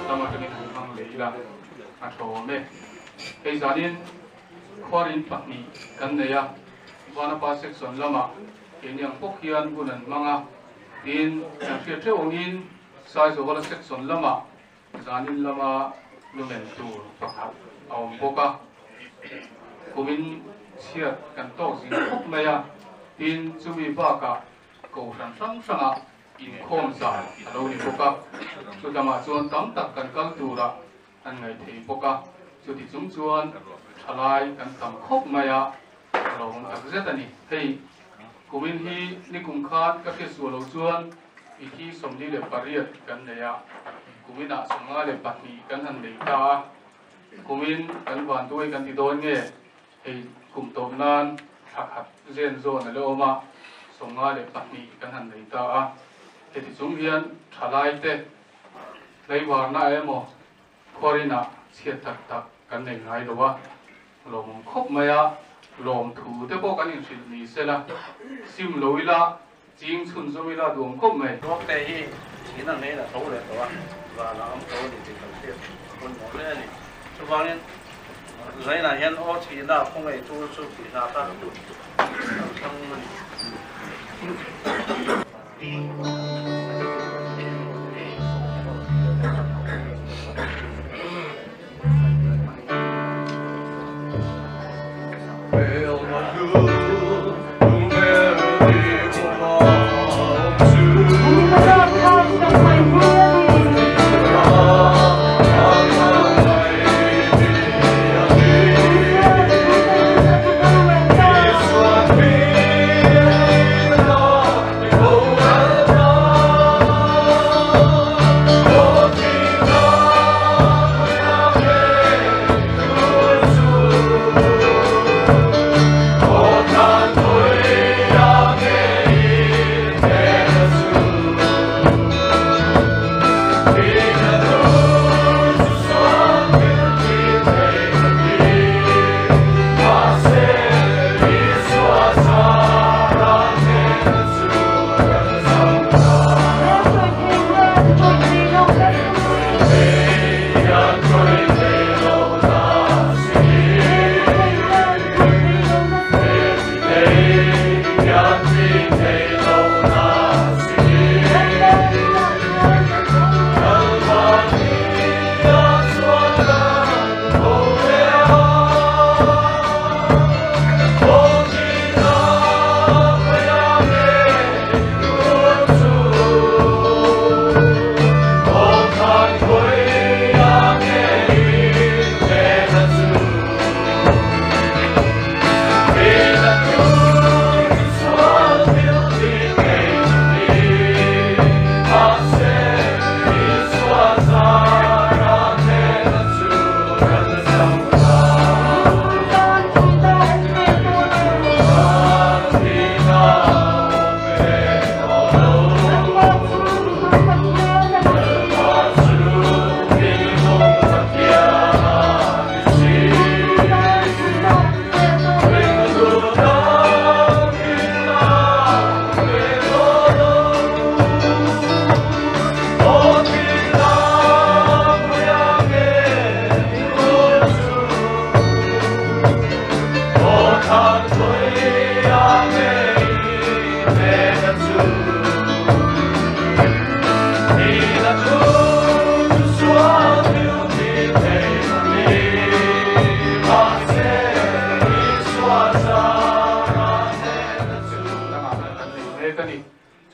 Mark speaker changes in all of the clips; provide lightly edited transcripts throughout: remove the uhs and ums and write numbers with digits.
Speaker 1: Lam atangin han hmang leh ila a tlawm e. Hei zanin khuarin pahnih kan nei a, Vanapa section lamah keini ang bawk hian hun an hmang a, tin kan hriat theuh angin Saizawhala section lamah Zanin lama lumen tur pakhat a awm bawk a, kumin chhiat kan tawk zing khawp mai a, tin chumi bakah kohhran hrang hrangah inkhawm zan a lo ni bawk a, chutamah chuan tam tak kan kal turah an ngaih thei bawk a, chuti chung chuan thalai kan tam khawp mai a, a lo awm tak zet a ni. Hei kumin hi nikum khan ka hriatsuah lo chuan Mithi 48 kan nei a, kuminah 52 kan han nei ta a, kumin kan vanduai kan ti dawn nge, hei kum tawp nan thla khat zen zawn a la awm a, 52 kan han nei ta a, heti chung hian thalai te tlaivarna emaw khuarinah chhiat tak tak kan nei ngai lo a, lawmawm khawp mai a, lawmthu te pawh kan inhrilh ni sela, sim lo ila Ching chhun zawm ila duam khawp mai.
Speaker 2: Ruakte hi thihna ngeiin a tho leh tawh a, vanah a awm tho a ni tih kan hriat pawimawh hle a ni. Chuvangin Zainah hian aw thihna khaw ngei tur chu tih hna kha kan thlang a ni.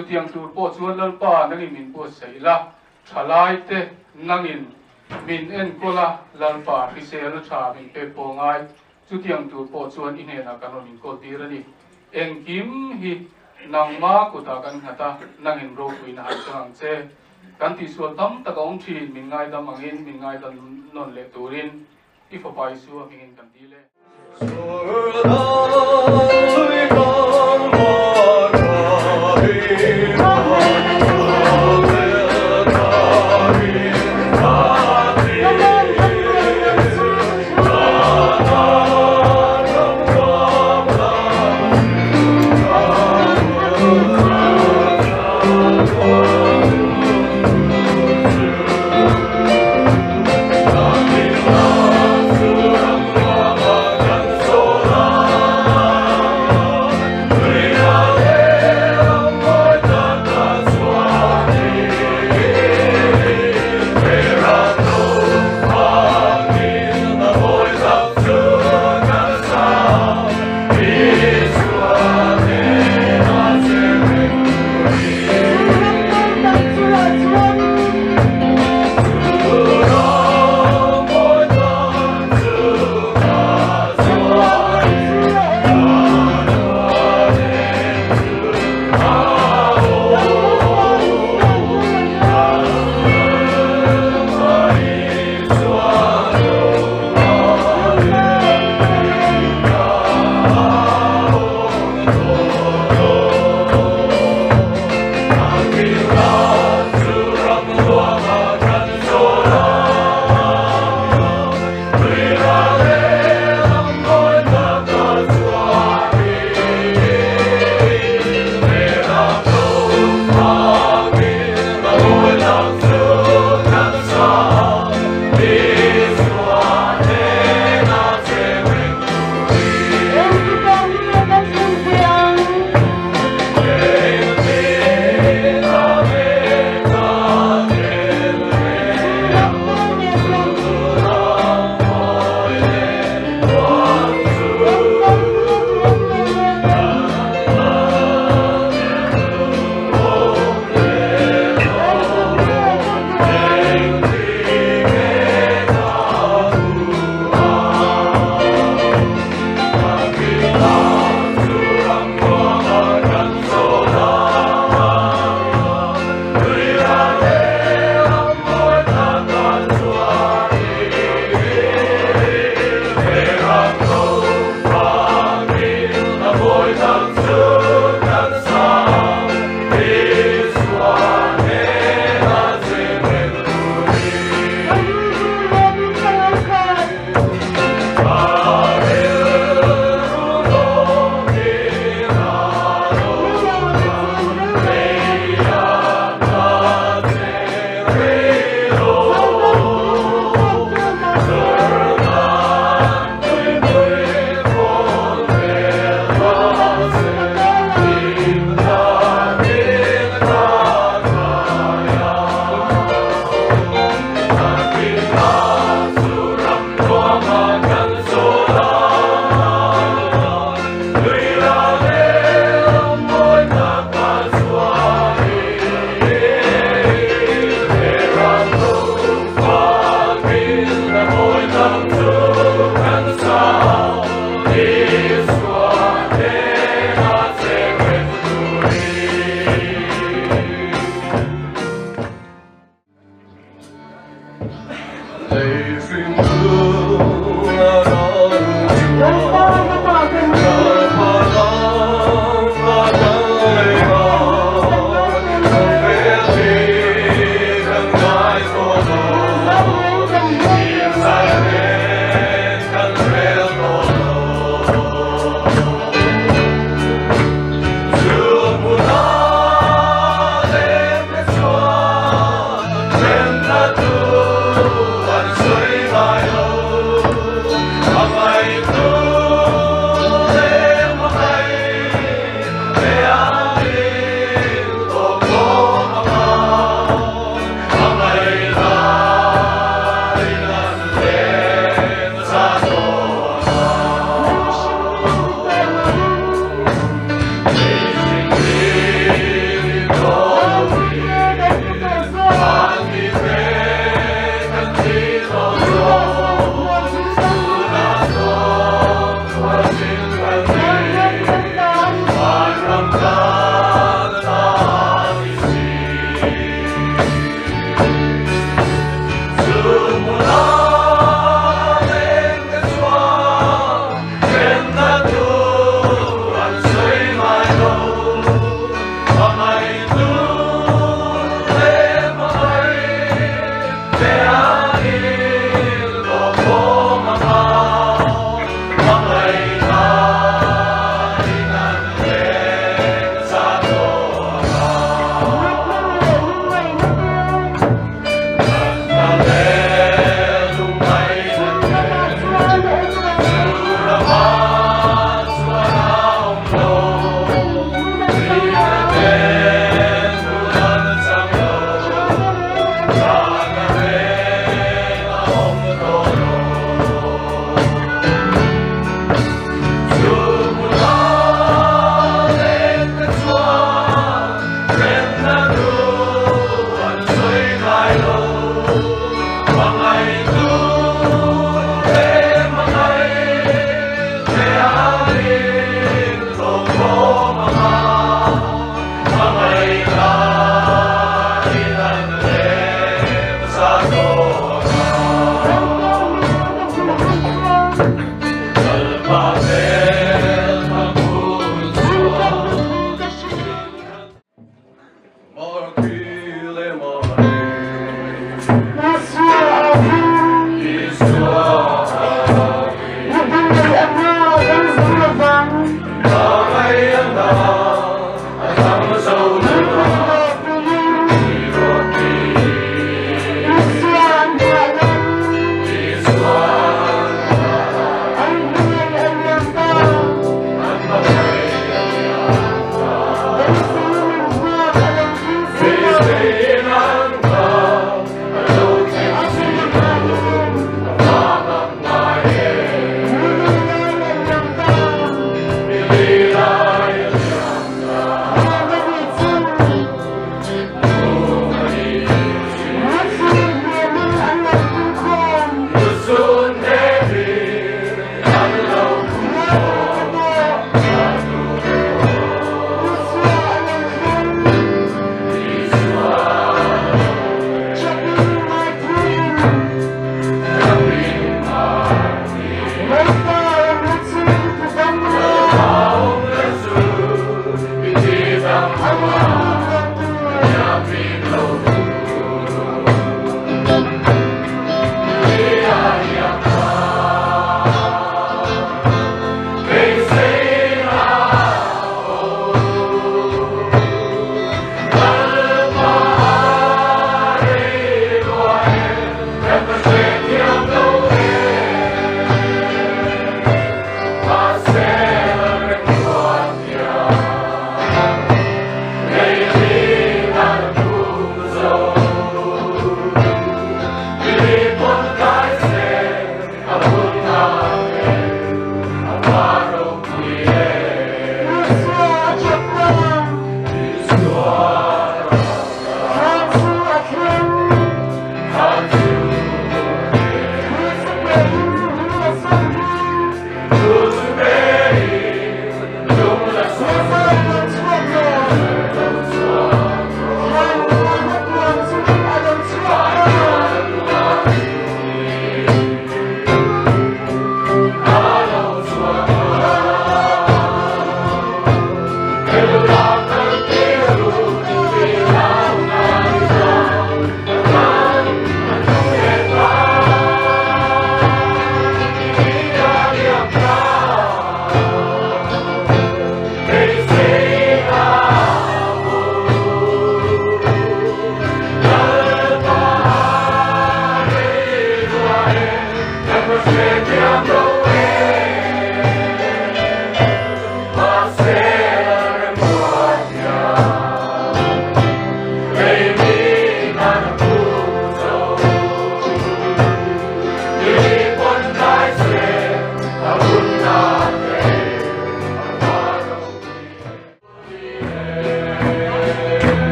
Speaker 1: Chutiang tur pawh chuan Lalpa nangin min buatsaih la, thalaite nangin min enkawl a, Lalpa hriselna tha min pek pawh ngai. Chutiang tur pawh chuan i hnenah kan rawn inkawl tir a ni. Engkim hi nangma kutah kan nghat a, nangin ropuina han chang ang che. Kan tihsual tam tak a awm thin, min ngaidam angin min ngaidam nawn leh turin i fapa Isua hmingin kan dil e.